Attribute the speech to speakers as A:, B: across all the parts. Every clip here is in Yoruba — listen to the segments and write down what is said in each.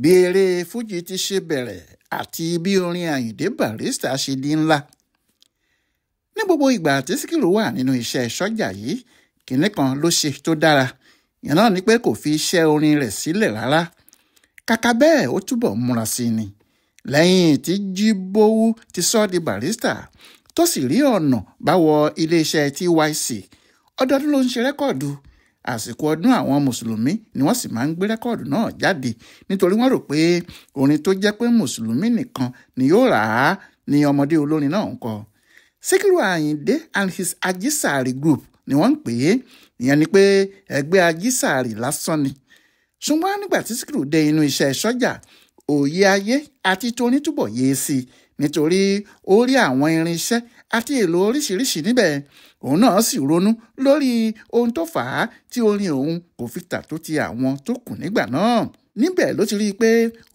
A: Bí eré fújì ti ṣe bẹ̀rẹ̀ àti bí orin Àyìndé Barrister ṣe di ńlá. Ní gbogbo ìgbà tí Síkírù wà nínú iṣẹ́ sọ́jà yìí, kinní kan ló ṣe tó dára. Ìyẹn náà ni pé kò fi iṣẹ́ orin rẹ̀ sílẹ̀ rárá. Kàkà bẹ́ẹ̀, ó túbọ̀ múra sí i ni. Lẹ́yìn tí Jíbówú ti sọ di Barrister tó sì rí ọ̀nà báwọ iléeṣẹ́ TYC, ọdọọdún ló ń ṣe rẹ́kọ̀dù. Àsìkò ọdún àwọn mùsùlùmí ni wọ́n sì máa ń gbé rẹ́kọ̀dù náà jáde, nítorí wọ́n rò pé orin tó jẹ́ pé mùsùlùmí nìkan ni yóò rà á ni ọmọdé olórin náà ń kọ. Síkírù Àyìndé and his Ajísàárì group ni wọ́n ń pè é. Ìyẹn ni pé ẹgbẹ́ Ajísàárì lásán ni. Ṣùgbọ́n nígbà tí Síkírù dé inú iṣẹ́ sọ́jà, òye ayé àti torin túbọ̀ yé sí i, nítorí ó rí àwọn irinṣẹ́ àti èlò oríṣiríṣi níbẹ̀. Òun náà sì ronú lórí ohun tó fà á tí orin òun kò fi tà tó ti àwọn tó kù nígbà náà. Níbẹ̀ ló ti rí i pé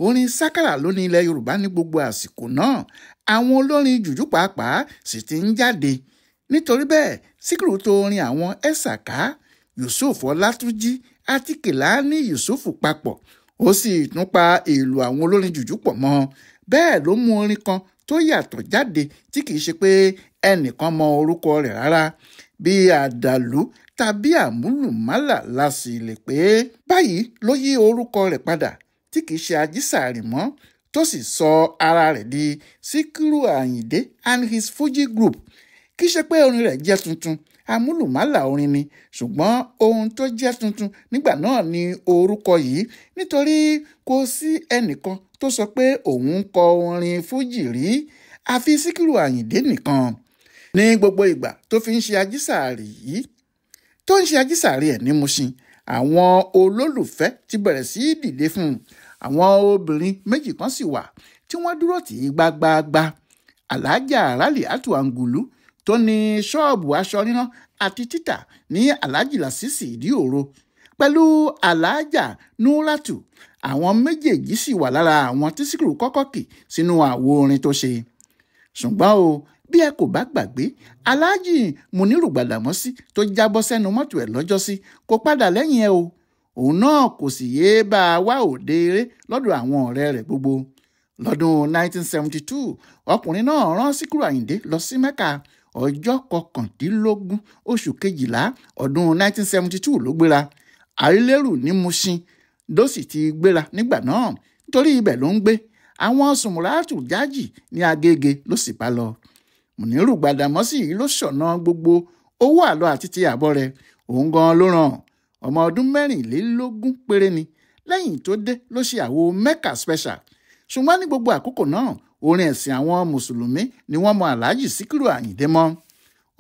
A: orin sákàrà ló ní ilẹ̀ Yorùbá ní gbogbo àsìkò náà. Àwọn olórin jùjú pàápàá sì ti ń jáde. Nítorí bẹ́ẹ̀, Síkírù tó orin àwọn Ẹ̀sàká, Yusuf Ọlátúnjí àti Kèlání Yusuf papọ̀. Ó sì tún pa èlò àwọn olórin jùjú pọ̀ mọ́. Bẹ́ẹ̀ ló mú orin kan tó yàtọ̀ jáde tí kìí ṣe pé ẹnìkan mọ orúkọ rẹ̀ rárá, bí àdàlú tàbí àmúlùmálà la sì lè pé. Báyìí ló yí orúkọ rẹ̀ padà tí kìí ṣe Ajísàárì mọ́, tó sì sọ ara rẹ̀ di Síkírù Àyìndé and his Fuji group. Kìí ṣe pé orin rẹ̀ jẹ́ tuntun, àmúlùmálà orin ni, ṣùgbọ́n ohun tó jẹ́ tuntun nígbà náà ni orúkọ yìí, nítorí kò sí ẹnìkan tó sọ pé òun ń kọ orin fújì rí àfi Síkírù Àyìndé nìkan. Ní gbogbo ìgbà tó fi ń ṣe Ajísàárì yìí, tó ń ṣe Ajísàárì ẹ̀ ní Mushin, àwọn olólùfẹ́ ti bẹ̀rẹ̀ sí í dìde fún un. Àwọn obìnrin méjì kan sì wà tí wọ́n dúró tì í gbágbáágbá. Alhaja Raliatu Angulu tó ní ṣọ́ọ̀bù aṣọ rírán àti títà ní Alhaji Lasisi Ìdí-Òro, pẹ̀lú Alhaja Nuratu. Àwọn méjèèjì sì wà lára àwọn tí Síkírù kọ́kọ́ kì sínú àwo orin tó ṣe. Ṣùgbọ́n o, bí ẹ kò bá gbàgbé, Alhaji Muniru Gbàdàmọ́sí tó jábọ́ sẹ́nu mọ́tò ẹ̀ lọ́jọ́sí kò padà lẹ́yìn ẹ o. Òun náà kò sì yéé bá a wá òde eré lọ́dọ̀ àwọn ọ̀rẹ́ rẹ̀ gbogbo. Lọ́dún 1972, ọkùnrin náà rán Síkírù Àyìndé lọ sí Mẹ́kà. Ọjọ́ 19 oṣù kejìlá ọdún 1972 ló gbéra. Àrílérù ní Mushin ló sì ti gbéra nígbà náà, nítorí ibẹ̀ ló ń gbé. Àwọn Sùmùràtù Jájì ní Agége ló sì bá lọ. Muniru Gbàdàmọ́sí yìí ló ṣọ̀nà gbogbo owó àlọ àti ti àbọ̀ rẹ̀. Òun gan ló ràn. Ọmọ ọdún 24 péré ni. Lẹ́yìn tó dé ló ṣe àwo Mecca special. Ṣùgbọ́n ní gbogbo àkókò náà, orin ẹ̀sìn àwọn mùsùlùmí ni wọ́n mọ Alhaji Síkírù Àyìndé mọ́.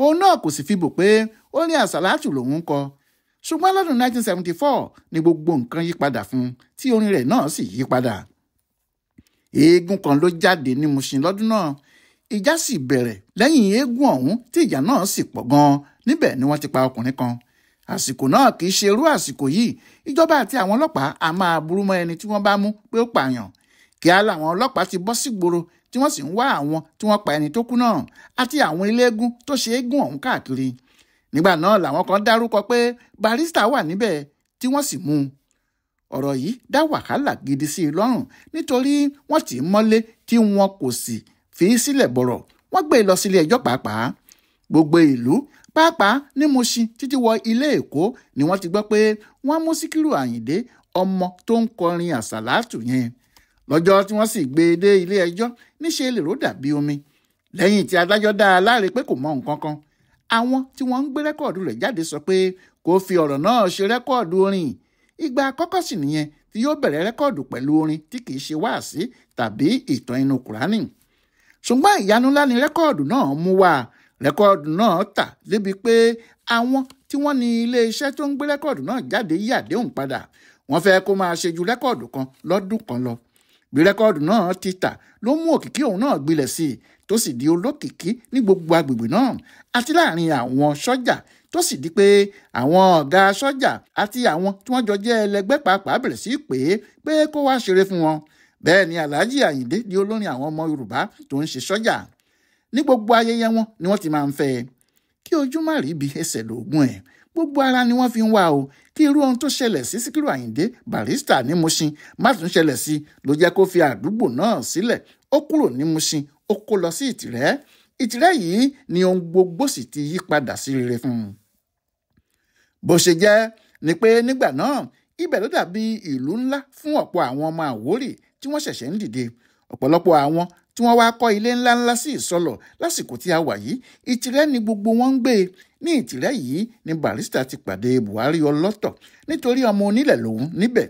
A: Òun náà kò sì fi bò pé orin àsàlátù lòun ń kọ. Ṣùgbọ́n lọ́dún 1974 ni gbogbo nǹkan yí padà fún un, tí orin rẹ̀ náà sì yí padà. Eégún kan ló jáde ní Mushin lọ́dún náà. Ìjà sì bẹ̀rẹ̀ lẹ́yìn eégún ọ̀hún tí ìjà náà sì pọ̀ gan-an. Níbẹ̀ ni wọ́n ti pa ọkùnrin kan. Àsìkò náà kì í ṣe irú àsìkò yìí. Ìjọba àti àwọn ọlọ́pàá a máa burú mọ́ ẹni tí wọ́n bá mú pé ó pààyàn. Kíá làwọn ọlọ́pàá ti bọ́ sígboro tí wọ́n sì ń wá àwọn tí wọ́n pa ẹni tó kú náà àti àwọn eléégún tó ṣe eégún ọ̀hún káàkiri. Nígbà náà làwọn kan dárúkọ pé Barrister wà níbẹ̀ tí wọ́n sì mú un. Ọ̀rọ̀ yìí dá wàhálà gidi sí i lọ́rùn, nítorí wọ́n tì í mọ́lé tí wọn kò sì fi í sílẹ̀ bọ̀rọ̀. Wọ́n gbé e lọ sílé ẹjọ́ pàápàá. Gbogbo ìlú pàápàá ní Mushin títí wọ ilé Èkó ni wọ́n ti gbọ́ pé wọ́n mú Síkírù Àyìndé, ọmọ tó ń kọrin àsàlátù yẹn. Lọ́jọ́ tí wọ́n sì gbé e dé ilé ẹjọ́, níṣe lèrò dàbí omi. Lẹ́yìn tí adájọ́ dá a láre pé kò mọ nǹkan kan, àwọn tí wọ́n ń gbé rẹ́kọ̀dù rẹ̀ jáde sọ pé kó fi ọ̀rọ̀ náà ṣe rẹ́kọ̀dù orin. Ìgbà àkọ́kọ́ sì nìyẹn tí yóò bẹ̀rẹ̀ rẹ́kọ̀dù pẹ̀lú orin tí kìí ṣe wáàsí tàbí ìtàn inú Kùránì. Ṣùgbọ́n ìyanu ńlá ni rẹ́kọ̀dù náà mú wá. Rẹ́kọ̀dù náà tà débi pé àwọn tí wọ́n ní ilé-iṣẹ́ tó ń gbé rẹ́kọ̀dù náà jáde yí àdéhùn padà. Wọ́n fẹ́ kó máa ṣe ju rẹ́kọ̀dù kan lọ́dún kan lọ. Bí rẹ́kọ̀dù náà ti tà ló mú òkìkí òun náà gbilẹ̀ sí i, tó sì di olókìkí ní gbogbo agbègbè náà àti láàrin àwọn sọ́jà, tó sì di pé àwọn ọ̀gá sọ́jà àti àwọn tí wọ́n jọ jẹ́ ẹlẹgbẹ́ pàápàá bẹ̀rẹ̀ sí í pè é pé kó wá ṣeré fún wọn. Bẹ́ẹ̀ ni Alhaji Àyìndé di olórin àwọn ọmọ Yorùbá tó ń ṣe sọ́jà. Ní gbogbo ayẹyẹ wọn ni wọ́n ti máa ń fẹ́ ẹ. Kí ojú má rí ibi ẹsẹ̀ lóògùn ẹ̀. Gbogbo ara ni wọ́n fi ń wá o. Kí irú ohun tó ṣẹlẹ̀ sí Síkírù Àyìndé Barrister ní Mushin má tún ṣẹlẹ̀ sí ló jẹ́ kó fi àdúgbò náà sílẹ̀. Ó kúrò ní Mushin, ó kó lọ sí Ìtìrẹ́. Ìtìrẹ́ yìí ni ohun gbogbo sì ti yí padà sí rere fún un. Bó ṣe jẹ́ ni pé nígbà náà ibẹ̀ ló dàbí ìlú ńlá fún ọ̀pọ̀ àwọn ọmọ Àwórì tí wọ́n ṣẹ̀ṣẹ̀ ń dìde. Ọ̀pọ̀lọpọ̀ àwọn tí wọ́n wá kọ́ ilé ńláńlá sí Ìsọlọ̀ lásìkò tí a wà yìí, Ìtìrẹ́ ni gbogbo wọn ń gbé. Ní Ìtìrẹ́ yìí ni Barrister ti pàdé Buhari ọlọ́tọ̀ nítorí ọmọ onílẹ̀ lòun níbẹ̀.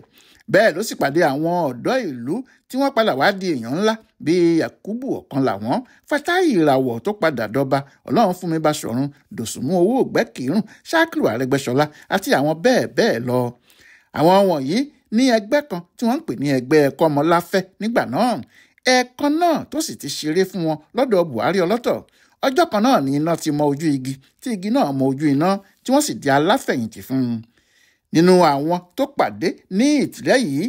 A: Bẹ́ẹ̀ ló sì pàdé àwọn ọ̀dọ́ ìlú tí wọ́n padà wá di èèyàn ńlá bíi Yakubu Ọ̀kanlàwọ́n, Fatai Ìràwọ̀ tó padà dọba, Ọlọ́runfúnmi Baṣọ̀run, Dòsùnmú owó Ògbẹ́kìrún, Ṣákìrù Arẹ́gbẹ́ṣọlá àti àwọn bẹ́ẹ̀ bẹ́ẹ̀ lọ. Àwọn wọ̀nyí ní ẹgbẹ́ kan tí wọ́n ń pè ní ẹgbẹ́ Kọ́mọláfẹ́ nígbà náà. Ẹ̀ẹ̀kan náà tó sì ti ṣeré fún wọn lọ́dọ̀ Buhari ọlọ́tọ̀. Ọjọ́ kan náà ni iná ti mọ ojú igi, tí igi náà mọ ojú iná, tí wọ́n sì di aláfẹ̀yìntì fún un. Nínú àwọn tó pàdé ní Ìtìrẹ́ yìí,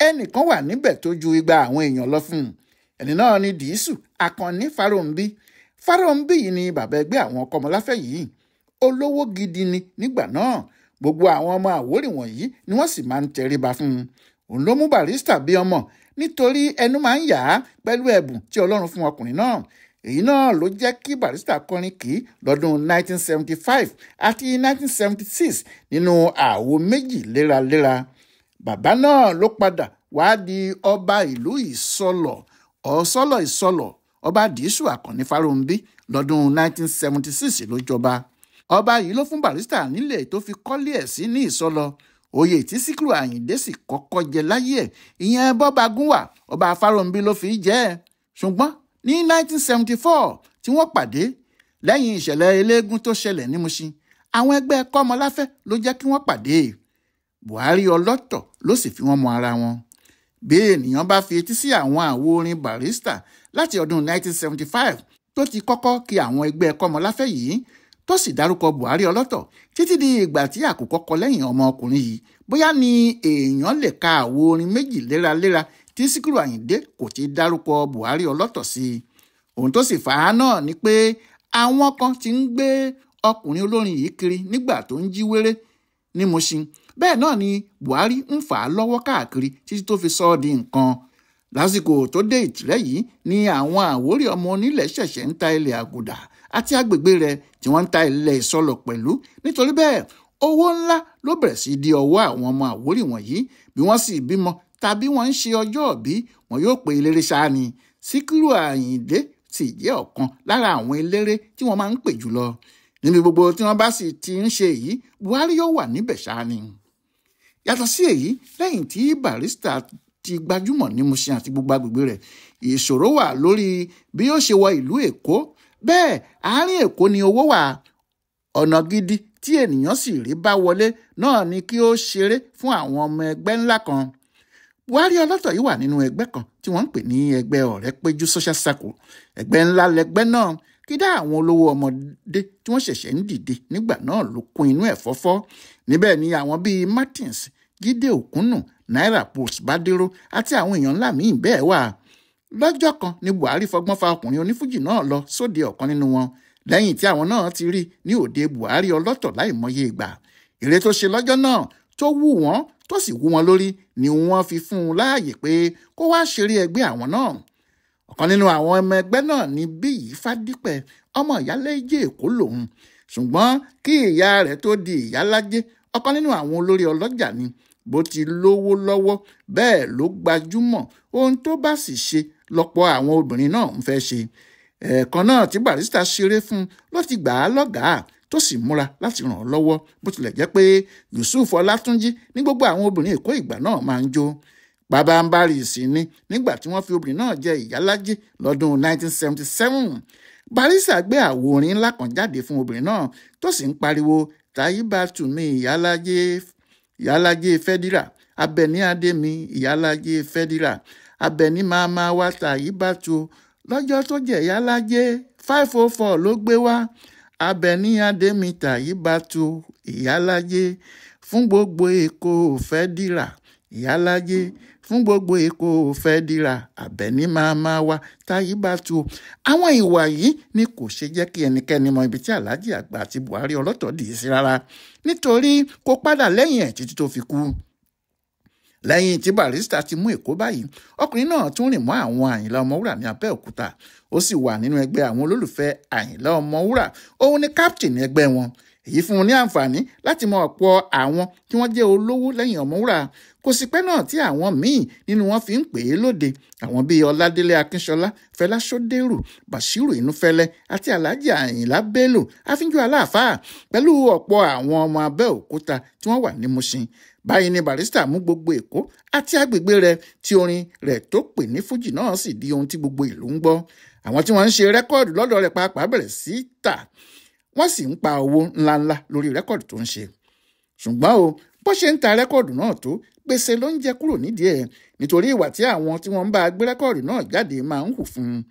A: ẹnìkan wà níbẹ̀ tó ju igba àwọn èèyàn lọ fún un. Ẹni náà ni Dìísù Àkànní Fáróǹbí. Fáróǹbí yìí ni bàbá ẹgbẹ́ àwọn Kọ́mọláfẹ́ yìí. Olówó gidi ni nígbà náà. Gbogbo àwọn ọmọ Àwórì wọ̀nyí ni wọ́n sì máa ń tẹríba fún un. Òun ló mú Barrister bí ọmọ nítorí ẹnu máa ń yà á pẹ̀lú ẹ̀bùn tí Ọlọ́run fún ọkùnrin náà. Èyí náà ló jẹ́ kí Barrister kọrin kì í lọ́dún 1975 àti 1976 nínú àwo méjì léraléra. Bàbá náà ló padà wá di ọba ìlú Ìsọlọ̀, Ọ̀sọ́lọ̀ Ìsọlọ̀, ọba Dìísù Àkànní Fáróǹbí lọ́dún 1976 ló jọba. Ọba yìí ló fún Barrister nílé tó fi kọ́lé ẹ̀ sí ní Ìsọlọ̀. Oyè tí Síkírù Àyìndé sì kọ́kọ́ jẹ láyé ẹ̀, ìyẹn Bọ́ba Gúnwà, ọba Fáróǹbí ló fi jẹ́ ẹ̀. Ṣùgbọ́n ní 1974 tí wọ́n pàdé lẹ́yìn ìṣẹ̀lẹ̀ eléégún tó ṣẹlẹ̀ ní Mushin, àwọn ẹgbẹ́ Kọ́mọláfẹ́ ló jẹ́ kí wọ́n pàdé. Buhari ọlọ́tọ̀ ló sì fi wọ́n mọ ara wọn. Bí ènìyàn bá fi etí sí àwọn àwo orin Barrister láti ọdún 1975 tó ti kọ́kọ́ kí àwọn ẹgbẹ́ Kọ́mọláfẹ́ yìí, tó sì dárúkọ Buhari ọlọ́tọ̀ títí di ìgbà tí àkùkọ kọ lẹ́yìn ọmọkùnrin yìí, bóyá ni èèyàn lè ka àwo orin méjì léraléra tí Síkírù Àyìndé kò ti dárúkọ Buhari ọlọ́tọ̀ sí i. Ohun tó sì fà á náà ni pé àwọn kan ti ń gbé ọkùnrin olórin yìí kiri nígbà tó ń jí wéré ní Mushin. Bẹ́ẹ̀ náà ni Buhari ń fà á lọ́wọ́ káàkiri títí tó fi sọ ọ́ di nǹkan. Lásìkò tó dé Ìtìrẹ́ yìí ni àwọn Àwórì ọmọ onílẹ̀ ṣẹ̀ṣẹ̀ ń ta ilẹ̀ Àgùdà àti agbègbè rẹ̀ tí wọ́n ń ta ilẹ̀ Ìsọlọ̀ pẹ̀lú. Nítorí bẹ́ẹ̀ owó ńlá ló bẹ̀rẹ̀ sí di ọwọ́ àwọn ọmọ Àwórì wọ̀nyí. Bí wọ́n sì bímọ tàbí wọ́n ń ṣe ọjọ́ òbí, wọn yóò pe eléré ṣáá ni. Síkírù Àyìndé sì jẹ́ ọ̀kan lára àwọn eléré tí wọ́n máa ń pè jùlọ. Níbi gbogbo tí wọ́n bá sì ti ń ṣe èyí, Buhari yóò wà níbẹ̀ ṣáá ni. Yàtọ̀ sí èyí, lẹ́yìn tí Barrister ti gbajúmọ̀ ní Mushin àti gbogbo agbègbè rẹ̀, ìṣòro wà lórí bí ó ṣe wọ ìlú Èkó. Bẹ́ẹ̀ àárín Èkó ni owó wà. Ọ̀nà gidi tí ènìyàn sì rí bá wọlé náà ni kí ó ṣeré fún àwọn ọmọ ẹgbẹ́ ńlá kan. Buhari ọlọ́tọ̀ yìí wà nínú ẹgbẹ́ kan tí wọ́n ń pè ní ẹgbẹ́ Ọ̀rẹ́ Péjú Social Circle. Ẹgbẹ́ ńlá lẹgbẹ́ náà kí dá àwọn olówó ọmọdé tí wọ́n ṣẹ̀ṣẹ̀ ń dìde nígbà náà ló kún inú ẹ̀ fọ́fọ́. Níbẹ̀ ni àwọn bíi Martins, Jídé Òkúnnù, Naira Post Bádéró àti àwọn èèyàn ńlá míì bẹ́ẹ̀ wà. Lọ́jọ́ kan ni Buhari fọgbọ́n fa ọkùnrin onífújì náà lọ sóde ọ̀kan nínú wọn lẹ́yìn tí àwọn náà ti rí ní òde Buhari ọlọ́tọ̀ láìmọye ìgbà. Èrè tó ṣe lọ́jọ́ náà tó wù wọ́n tó sì wú wọn lórí ni wọ́n fi fún un láàyè pé kó wá ṣeré ẹgbẹ́ àwọn náà. Ọ̀kan nínú àwọn ọmọ ẹgbẹ́ náà ni Bíyì Fádípẹ̀, ọmọ ìyáléjé Èkó lòun. Ṣùgbọ́n kí ìyá rẹ̀ tó di ìyálájé, ọ̀kan nínú àwọn olórí ọlọ́jà ni. Bó ti lówó lọ́wọ́ bẹ́ẹ̀ ló gbajúmọ̀. Ohun tó bá sì ṣe lọ́pọ̀ àwọn obìnrin náà ń fẹ́ ṣe. Ẹ̀ẹ̀kan náà tí Barrister ṣeré fún ló ti gbà á lọ́gàá tó sì múra láti ràn án lọ́wọ́, bó tilẹ̀ jẹ́ pé Yusuf Ọlátúnjí ní gbogbo àwọn obìnrin Èkó ìgbà náà máa ń jó. Pabambarì sì ni nígbà tí wọ́n fi obìnrin náà jẹ ìyálájé lọ́dún 1977. Barrister gbé àwo orin ńlá kan jáde fún obìnrin náà tó sì ń pariwo Tàyíbátù mi ìyálájé, ìyálájé Fẹ́dírà, Abẹ́ní Adé mi ìyálájé Fẹ́dírà, Abẹ́ní máa wá Tàyíbátù lọ́jọ́ tó jẹ́ ìyálájé 504 ló gbé wá. Abẹ́ní Adé mi Tàyíbátù ìyálájé fún gbogbo Èkó Fẹ́dírà, Ìyálájé fún gbogbo Èkó fẹ́ dira Àbẹ̀ní máa máa wá táyé bá tu. Àwọn ìwà yìí ni kò ṣe jẹ́ kí ẹnikẹ́ni mọ ibi tí Alhaji àgbà àti Buhari ọlọ́tọ̀ dì í sí rárá, nítorí kò padà lẹ́yìn ẹ̀ títí tó fi kú. Lẹ́yìn tí Barrister ti mú Èkó báyìí, ọkùnrin náà tún rìn mọ́ àwọn Àyìnlá Ọmọwúrà ní Abẹ́òkúta. Ó sì wà nínú ẹgbẹ́ àwọn olólùfẹ́ Àyìnlá Ọmọwúrà. Òun ni captain ẹgbẹ́ wọn. Èyí fún un ní àǹfààní láti mọ ọ̀pọ̀ àwọn tí wọ́n jẹ́ olówó lẹ́yìn Ọmọwúrà. Kò sì pẹ́ náà tí àwọn míì nínú wọn fi ń pè é lóde. Àwọn bíi Ọládélé Akínṣọlá, Fẹlá Ṣódérù, Bàṣírù Inúfẹ́lẹ́ àti Alhaji Àyìnlá Bello Afínjú Aláàfáà pẹ̀lú ọ̀pọ̀ àwọn ọmọ Abẹ́òkúta tí wọ́n wà ní Mushin. Báyìí ni Barrister mú gbogbo Èkó àti agbègbè rẹ̀ tí orin rẹ̀ tó pè ní fújì náà sì di ohun tí gbogbo ìlú ń gbọ́. Àwọn tí wọ́n ń ṣe rẹ́kọ́ọ̀dù lọ́dọ̀ rẹ̀ pàápàá bẹ̀rẹ̀ sí tà, wọ́n sì ń pa owó ńláńlá lórí rẹ́kọ́ọ̀dù tó ń ṣe. Ṣùgbọ́n o, bó ṣe ń ta rẹ́kọ́ọ̀dù náà tó, gbèsè ló ń jẹ kúrò nídìí ẹ̀, nítorí ìwà tí àwọn tí wọ́n ń bá gbé rẹ́kọ́ọ̀dù náà jáde máa ń hù fún un.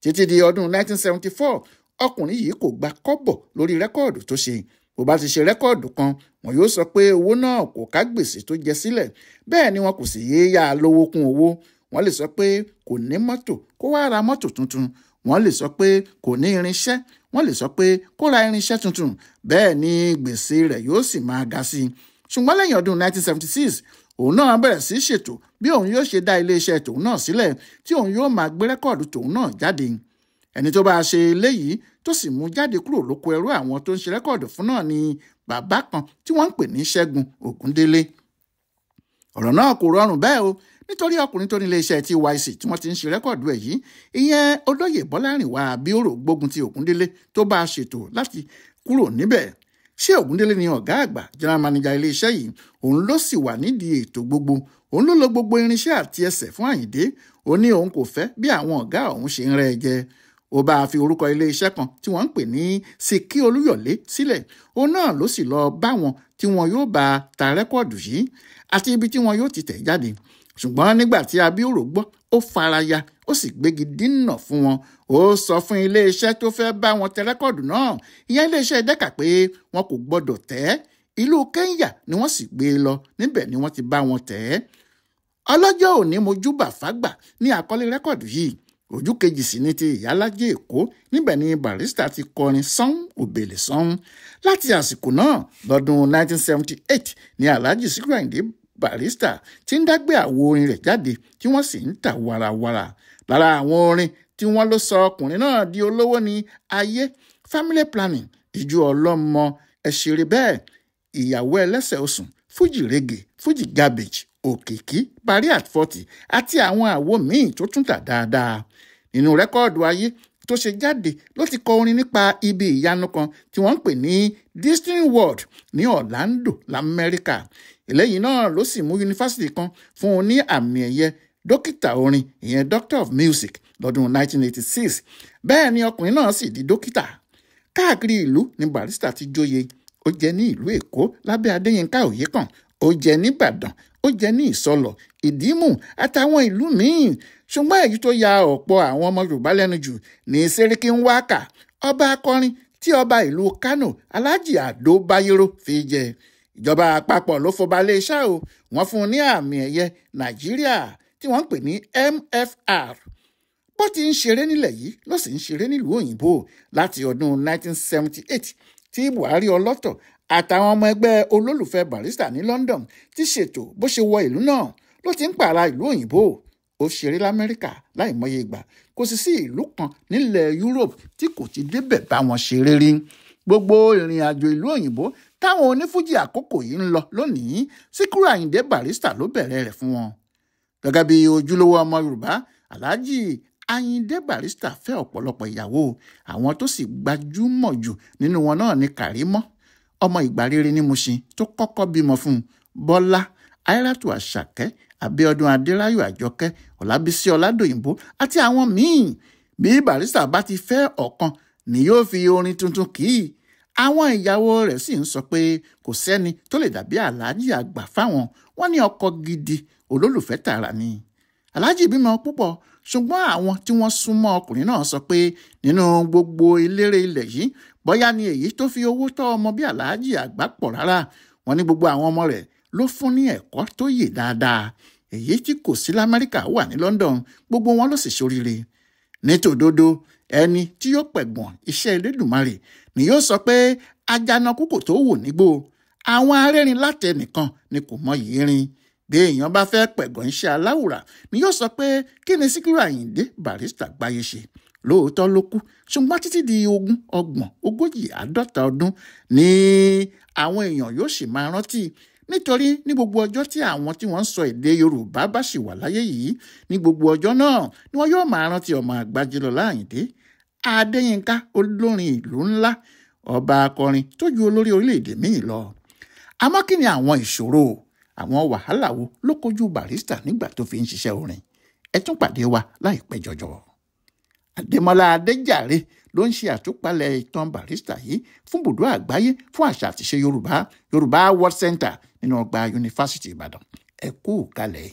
A: Títí di ọdún 1974, ọkùnrin yìí kò gba kọ́bọ̀ lórí rẹ́kọ́ọ̀dù tó ṣe. Bó bá ti ṣe rẹ́kọ́ọ̀dù kan, wọn yóò sọ pé owó náà kò ká gbèsè tó jẹ sílẹ̀, bẹ́ẹ̀ ni wọn kò sì yéé yá a lówó kún owó. Wọ́n lè sọ pé kò ní mọ́tò, kó wá ra mọ́tò tuntun. Wọ́n lè sọ pé kò ní irinṣẹ́, wọ́n lè sọ pé kó ra irinṣẹ́ tuntun. Bẹ́ẹ̀ ni gbèsè rẹ̀ yóò sì máa ga sí i. Ṣùgbọ́n lẹ́yìn ọdún 1976, òun náà bẹ̀rẹ̀ sí ṣètò bí òun yóò ṣe dá iléeṣẹ́ tòun náà sílẹ̀ tí òun yóò máa gbé rẹ́kọ́ọ̀dù tòun náà jáde. Ẹni tó bá ṣe eléyìí tó sì mú jáde kúrò lóko ẹrú àwọn tó ń ṣe rẹ́kọ́ọ̀dù fún náà ni bàbá kan tí wọ́n ń pè ní Ṣẹ́gun Ògúndélé. Ọ̀rọ̀ náà kò rọrùn bẹ́ẹ̀ o, nítorí ọkùnrin tó ní iléeṣẹ́ TYC tí wọ́n ti ń ṣe rẹ́kọ̀dù ẹ̀ yìí, ìyẹn olóyè Bọ́lárìnwá Abíọ́rò gbógun ti Ògúndélé tó bá a ṣètò láti kúrò níbẹ̀. Ṣé Ògúndélé ni ọ̀gá àgbà general manager iléeṣẹ́ yìí? Òun ló sì wà nídìí ètò gbogbo. Òun ló lo gbogbo irinṣẹ́ àti ẹsẹ̀ fún Àyìndé. Ó ní òun kò fẹ́ bí àwọn ọ̀gá òun ṣe ń rẹ́ ẹ jẹ. Ó bá a fi orúkọ iléeṣẹ́ kan tí wọ́n ń pè ní Sìkí Olúyọ̀lé sílẹ̀. Òun náà ló sì lọ bá wọn tí wọn yóò bá ta rẹ́kọ̀dù yìí àti ibi tí wọn yóò ti tẹ̀ jáde. Ṣùgbọ́n nígbà tí Abíọ́rò gbọ́, ó faraya, ó sì gbégi dínà fún wọn. Ó sọ fún iléeṣẹ́ tó fẹ́ bá wọn tẹ rẹ́kọ̀dù náà, ìyẹn iléeṣẹ́ Dẹ́kà, pé wọn kò gbọ́dọ̀ tẹ̀ ẹ́. Ìlú Kẹ́ńyà ni wọ́n sì gbé e lọ, níbẹ̀ ni wọ́n ti bá wọn tẹ̀ ẹ́. Ọlọ́jọ́ òní mojúbà fágbà ní àkọlé rẹ́kọ̀dù yìí. Ojú kejì sì ni ti Ìyálájé Èkó, níbẹ̀ ni Barrister ti kọrin sán òbèlè sán. Láti àsìkò náà lọ́dún 1978 ni Alhaji Sikiru Ayinde Barrister ti ń dágbé àwo orin rẹ̀ jáde tí wọ́n sì ń tà warawara. Lára àwọn orin tí wọ́n ló sọ ọkùnrin náà di olówó ni Ayé, Family Planning, Ìjú Ọlọ́mọ, Ẹ̀ṣẹ̀rẹ̀ Bẹ́ẹ̀, Ìyàwó Ẹlẹ́sẹ̀ Osùn, Fuji Reggae, Fuji Garbage, Òkìkí, Parí at 40 àti àwọn àwo míì tó tún tà dáadáa. Nínú rẹ́kọ́ọ̀dù Ayé tó ṣe jáde ló ti kọ orin nípa ibi ìyanu kan tí wọ́n ń pè ní Disney World ní Orlando l'Amẹ́ríkà. Eléyìí náà ló sì mú yunifásitì kan fún un ní àmì ẹ̀yẹ dókítà orin, ìyẹn Doctor of Music lọ́dún 1986. Bẹ́ẹ̀ ni ọkùnrin náà sì di dókítà. Káàkiri ìlú ni Barrister ti jóye. Ó jẹ ní ìlú Èkó lábẹ́ Adéyínká Òyekàn, ó jẹ ní Ìbàdàn, ó jẹ ní Ìsọlọ̀, Ìdímù àtàwọn ìlú míì. Ṣùgbọ́n èyí tó ya ọ̀pọ̀ àwọn ọmọ Yorùbá lẹ́nu jù ní Sẹ́ríkí Nwaka, ọba akọrin tí ọba ìlú Kánò Alhaji Ado Bayero fi jẹ. Ìjọba àpapọ̀ ló fọba lé iṣẹ́ o, wọ́n fún un ní àmì ẹ̀yẹ Nàìjíríà tí wọ́n ń pè ní MFR. Bó ti ń ṣeré nílẹ̀ yìí ló sì ń ṣeré nílùú òyìnbó láti ọdún 1978 tí Buhari ọlọ́tọ̀ àtàwọn ọmọ ẹgbẹ́ olólùfẹ́ Barrister ní London ti ṣètò bó ṣe wọ ìlú náà ló ti ń pààrà ìlú òyìnbó. Ó ṣeré l'Amẹ́ríkà láìmọye ìgbà, kò sì sí ìlú kan nílẹ̀ Europe tí kò ti débẹ̀ bá wọn ṣeré rí. Gbogbo ìrìn àjò ìlú òyìnbó táwọn onífújì àkókò yìí ń lọ lónìí, Síkírù Àyìndé Barrister ló bẹ̀rẹ̀ rẹ̀ fún wọn. Gẹ́gẹ́ bí ojúlówó ọmọ Yorùbá, Alhaji Àyìndé Barrister fẹ́ ọ̀pọ̀lọpọ̀ ìyàwó. Àwọn tó sì gbajúmọ̀ jù nínú wọn náà ni Kàrímọ́, ọmọ Ìgbàrere ní Mushin tó kọ́kọ́ bímọ fún un, Bọ́lá, Aírátù Àṣàkẹ́, Abíọ́dún Adéráyọ̀ Àjọkẹ́, Ọlábísí Ọládòyìnbó àti àwọn míì. Bí Barrister bá ti fẹ́ ọ̀kan ni yóò fi orin tuntun kì í. Àwọn ìyàwó rẹ̀ sì ń sọ pé kò sẹ́ni tó lè dàbí Alhaji àgbà fáwọn. Wọ́n ní ọkọ gidi, olólùfẹ́ tààrà ni. Alhaji bímọ púpọ̀, ṣùgbọ́n àwọn tí wọ́n súnmọ́ ọkùnrin náà sọ pé nínú gbogbo eléré ilẹ̀ yìí, bóyá ni èyí tó fi owó tọ́ ọmọ bí Alhaji àgbà pọ̀ rárá. Wọ́n ní gbogbo àwọn ọmọ rẹ̀ ló fún ní ẹ̀kọ́ tó yè dáadáa. Èyí tí kò sí l'Amẹ́ríkà wà ní London, gbogbo wọn ló sì ṣoríire. Nítòdodo, ẹni tí yóò pẹ̀gbọ̀n iṣẹ́ Elédùmarè ni yóò sọ pé ajanaku kò tó wò nígbó. Àwọn arẹ́rìn látẹnìkan ni kò mọ yìí rin. Bí èèyàn bá fẹ́ pẹ̀gàn iṣẹ́ aláwùrà ni yóò sọ pé kí ni Síkírù Àyìndé Barrister gbáyé ṣe. Lóòótọ́ ló kú, ṣùgbọ́n títí di 20, 30, 40, 50 ọdún ni àwọn èèyàn yóò sì máa rántí. Nítorí ní gbogbo ọjọ́ tí àwọn tí wọ́n ń sọ èdè Yorùbá bá sì wà láyé yìí, ní gbogbo ọjọ́ náà ni wọ́n yóò máa rántí ọmọ Àgbájélọlá Àyìndé Adéyínká, olórin ìlú ńlá, ọba akọrin tó ju olórí orílẹ̀-èdè míì lọ. Àmọ́ kí ni àwọn ìṣòro, àwọn wàhálà wo ló kojú Barrister nígbà tó fi ń ṣiṣẹ́ orin? Ẹ tún pàdé wa láìpẹ́ jọjọ. Adémọ́lá Adéjàre ló ń ṣe àtúpalẹ̀ ìtàn Barrister yìí fún bùdó àgbáyé fún àṣà àtiṣe Yorùbá, Yorùbá World Center nínú ọgbà Yunifásítì Ìbàdàn. Ẹ kú kalẹ̀.